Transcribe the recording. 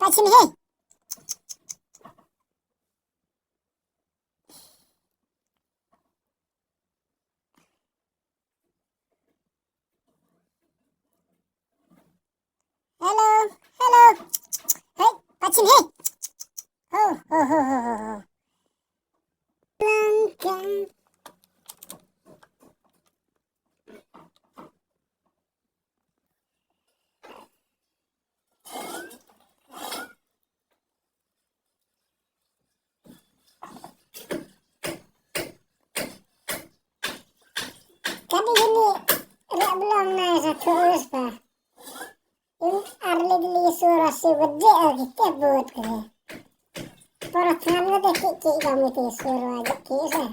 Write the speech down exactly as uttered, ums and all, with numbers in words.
Action, hey. Hello, hello. Hey, pachin, hey. Ho, ho, ho, ho, ho, ho. Langkah. Kani hini rak belong na sa terus pa. In arli dili sur asi bede agi tebut ke. Para than bede ki ki kami ti sur wajib ki sa.